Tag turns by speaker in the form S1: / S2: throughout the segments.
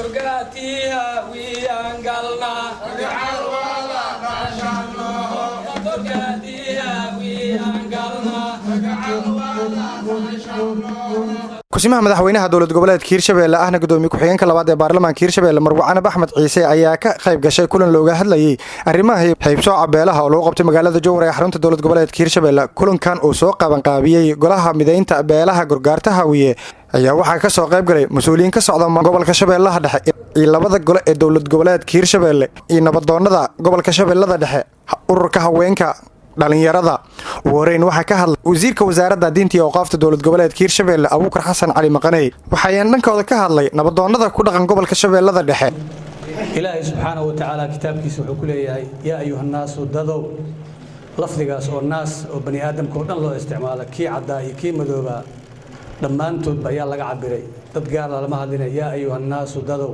S1: Gorgaatiha wiyaan galnaa, gorgaatiha wiyaan galnaa.
S2: Kusimaha madaxweynaha dowlad goboleedka Hirshabeelle, ahna gudoomiye ku-xigeenka labaad ee baarlamaanka Hirshabeelle, Marwo Canab Axmed Ciise, ayaa ka qayb gashay kulan looga hadlayay arrimaha haybsooca beelaha oo lagu qabtay magaalada Jowhar ee xarunta dowlad goboleedka Hirshabeelle. Kulankan uu soo qabanqaabiyey golaha mideynta beelaha Gorgaarta Hawiye ayaa waxaa ka soo qayb galay mas-uuliyiin ka socda gobolka Shabeellaha Dhexe iyo labada gole ee dowlad goboleedka Hirshabeelle iyo nabadoonada gobolka Shabeellada Dhexe, ururka haweenka, dhalinyarada. Ugu horeyn waxaa ka hadlay wasiirka wasaaradda diinta iyo awqaafta dowlad goboleedka Hirshabeelle, Abuukar Xasan Cali Maqaney. Waxaayaan dhankooda ka hadlay nabadoonada ku dhaqan gobolka Shabeellada Dhexe.
S3: Ilaahay subxaanahu wa tacaala kitaabkiisa wuxuu ku leeyahay: "Yaa ayuha nnaasu", dadow. Lafdigaas oo naas oo bani aadamka oo dhan loo isticmaalo, kii caddaa iyo kii madoobaa, dhammaantoodba ayaa laga cabiray, dad gaara lama hadlinaya. "Yaa ayuha nnaasu", dadow,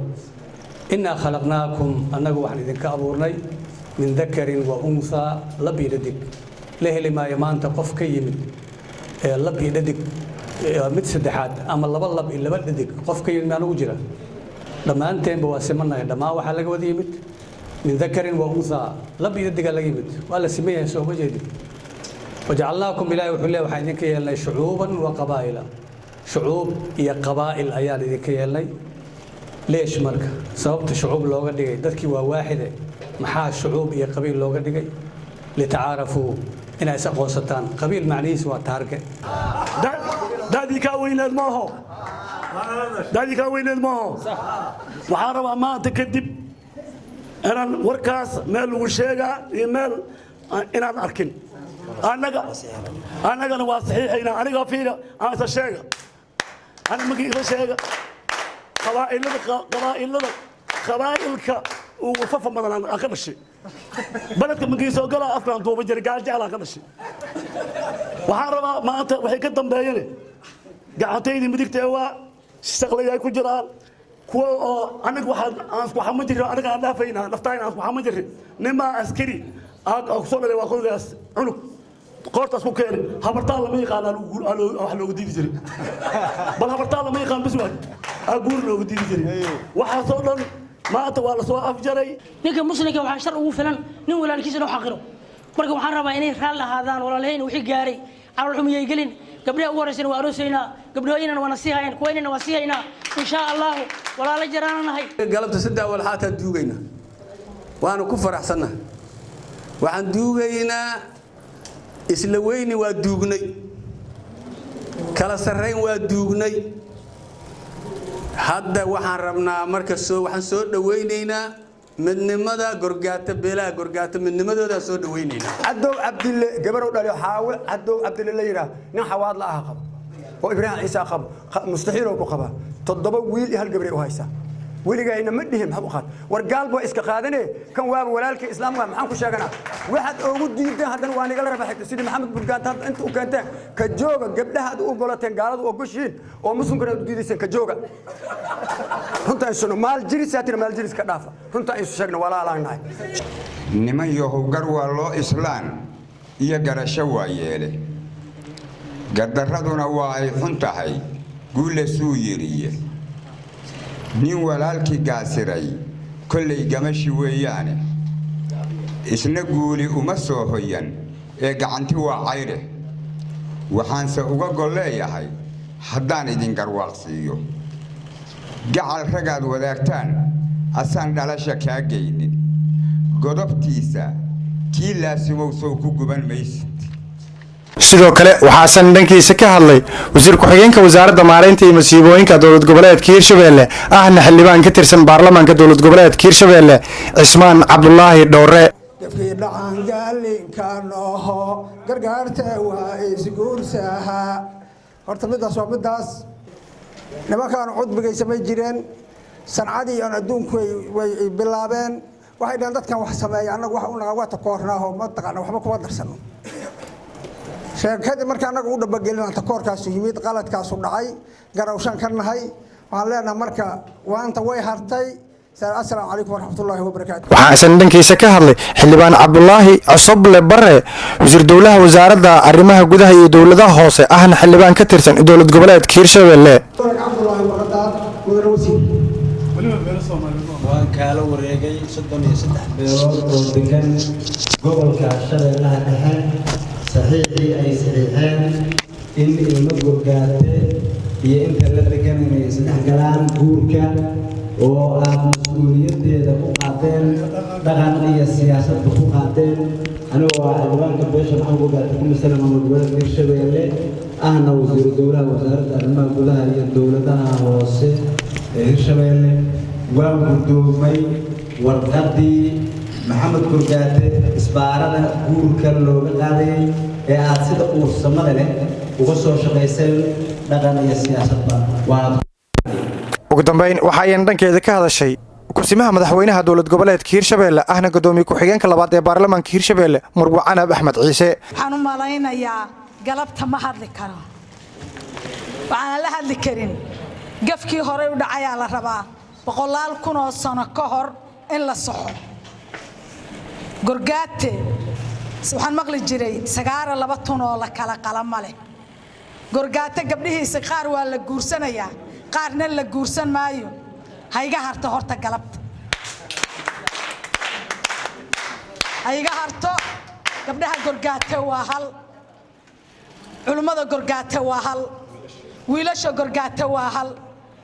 S3: "innaa khalaqnaakum", annagu waxaan idinka abuurnay, "min dakarin wa unthaa", lab iyo dhadig. La heli maayo maanta qof ka yimid ee lab iyo dhadig, mid saddexaad ama laba lab iyo laba dhadig qof ka yimid maa nugu jira? Dhammaanteenba waa simanahay. Dhammaan waxaa laga wada yimid min dakarin wa unthaa, lab iyo dhadigaa laga yimid. Waa la siman yahay, soo ma jeedin? "Wajacalnaakum", Ilahi wuxuu leeyahay, waxaan idinka yeelnay "shucuuban wa qabaa'ila", shucuub iyo qabaa'il ayaan idinka yeelnay. Leesh marka sababta shucuub looga dhigay? Dadkii waa waaxide, maxaa shucuub iyo qabiil looga dhigay? "Litacaarafuu", inay is aqoonsataan. Qabiil macnihiis waa taarge.
S4: Daadii kaa weyneed maaho, daadii kaa weyneed maaho. Waxaan rabaa maanta kadib inaan warkaas meel lagu sheegaa iyo meel inaan arkin. Annaga annagana waa saxiixaynaa. Aniga fiira, aan isa sheega, aniga markii isa sheega, qabaa'ilada, qabaa'ilada, qabaa'ilka ugu fafa badan aan ka dhashay. Baledka markii soo galaa afkaan duuba jiray, gaal jecel aan ka dhashay. Waxaan rabaa maanta waxay ka dambeeyeen gacantaydii midigta waa shaqlay ay ku jiraan kuwa oo aniga waxaan aan isku xaman jirin, aniga aan dhaafaynaa naftaayna aan isku xaman jirin. Nimaa askari aan ku soo dhalay, waa qorigaas cunug qoortaas ku keenay. Habartaan lama yaqaan wax looga diidi jiray, bal habartaan lama yaqaan bis waay aa guur looga diidi jiray. Waxaasoo dhan maanta waa lasoo afjaray.
S5: Ninka muslimka waxaa shar ugu filan nin walaalkiisa inuu xaqiro. Marka waxaan rabaa inay raalli ahaadaan walaalahayn. Wixii gaaray calool xumiyay gelin. Gabdhaha ugu horreysana waa aroosaynaa, gabdhooyinana waana sii hayn, kuwaynana waa sii haynaa, insha Allahu. Walaalo jaraana nahay.
S6: Galabta saddex walxaataa duugaynaa, waanu ku faraxsannahay. Waxaan duugaynaa isla weyni, waa duugnay. Kala sarrayn waa duugnay. Hadda waxaan rabnaa marka soo waxaan soo dhawaynaynaa midnimada Gorgaata, beelaha Gorgaata midnimadoodaa soo dhawaynaynaa.
S7: Cadow Cabdille gabarow dhaliyo, Xaawe Cadow Cabdille la yidhaah, nin Xawaadla ah qabo oo Ibraahim Ciise qabo, mustaxiiloo ku qabaa. Toddoba wiil iyo hal gabray u haysaa. Weligayna ma dhihin maxaad u qaad. War gaal baa iska qaadane, kan waaba walaalkii islaam waa, maxaan ku sheeganaa? Waxaad oogu diideen haddana waa nigala raba xigta sidii Maxamed Burgaanta hadda inta u keenteen. Ka jooga gabdhaha aad u ogolateen, gaaladu ogoshiin oo muslimkana aad u diidayseen. Ka jooga. Runta isunu maal jirisaa tira, maal jiris ka dhaafa. Runta isu sheegna, walaalaan nahay.
S8: Niman yahow, gar waa loo islaan iyo garasho waa yeele, gardarraduna waa ay xun tahay. Guulle suu yidhiye, nin walaalkii gaasiray kollay gamashi weeyaane, isna guuli uma soo hoyan ee gacanti waa caydhe. Waxaanse uga gol leeyahay haddaan idin garwaaqsiiyo, gacal ragaad wadaagtaan asaan dhalasha kaa geynin, godobtiisa kii laasimow sow ku guban maysid.
S2: Sidoo kale waxaasan dhankiisa ka hadlay wasiir ku-xigeenka wasaaradda maareynta iyo masiibooyinka dowlad goboleedka Hirshabeelle, ahna xildhibaan ka tirsan baarlamaanka dowlad goboleedka Hirshabeelle, Cismaan Cabdulaahi Dhowre.
S9: Gefkii dhacan gaalinka nooho, gargaarta waa isguursaha. Horta middaas waa middaas. Nimankaan cudbigay samay jireen sancadii aan adduunku way bilaabeen. Waxay dhaheen dadkan wax sameeya, annagu wax u naqa waa takoornaaho, ma taqaana, waxba kuma darsano. Sheekadii marka annaga u dhabagelin, takoorkaasu yimid, qaladkaasu dhacay, garawshaan ka nahay. Waxaan leenahay marka waanta way hartay. Asalaamu calaykum waraxmatullaahi wabarakaatu.
S2: Waxaa isna dhankiisa ka hadlay xildhibaan Cabdulaahi Cosoble Bare, wasiir dowlaha wasaaradda arrimaha gudaha iyo dowladaha hoose, ahna xildhibaan ka tirsan dowlad goboleedka Hirshabelle.
S9: Cabdulaahi Waradaad, mudane wasiir.
S10: Waan kaala wareegay 33 beelood oo degan gobolka Shabeellaha Dhexe saxiixii ay saxiixeen in Ilmo Gorgaate iyo inta la degan inay isdhex galaan guurka oo aad mas-uuliyaddeeda ku qaateen, dhaqan iyo siyaasadba ku qaateen. Anigoo ah xildhibaanka beesha Maxamed Gorgaate ku masala maamul goboleedka Hirshabeelle, ahna wasiiru dowlaha Wasaaradda Arrimaha Gudaha iyo Dowladaha Hoose ee Hirshabeelle, waan guddoomay warqaddii Maxamed Gorgaate isbaarada guurka looga qaadayay ee aad sida uursamada leh uga soo shaqayseen dhaqan iyo siyaasadba waanad.
S2: Ugu dambeyn, waxa ayaan dhankeeda ka hadashay kusimaha madaxweynaha dowlad goboleedka Hirshabeelle, ahna gudoomiye ku-xigeenka labaad ee baarlamaanka Hirshabeelle, Murwa Canab Axmed Ciise.
S11: Waxaan u malaynayaa galabta ma hadli karo. Waxaanan la hadli karin gafkii horey u dhacayaa la rabaa boqolaal kun oo sano ka hor in la saxo. Gorgaate waxaan maqli jiray sagaara laba tun oo la kala qalama leh. Gorgaate gabdhihiisa qaar waa la guursanayaa, qaarna la guursan maayo. Ha iga harto horta galabta, ha iga harto. Gabdhaha Gorgaate waa hal, culummada Gorgaate waa hal, wiilasha Gorgaate waa hal,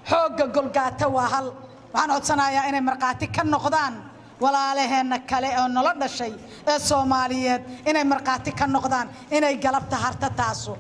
S11: xoogga Gorgaate waa hal. Waxaan codsanayaa inay markhaati ka noqdaan walaalaheenna kale oo nolo dhashay ee Soomaaliyeed, inay markhaati ka noqdaan inay galabta harta taasu.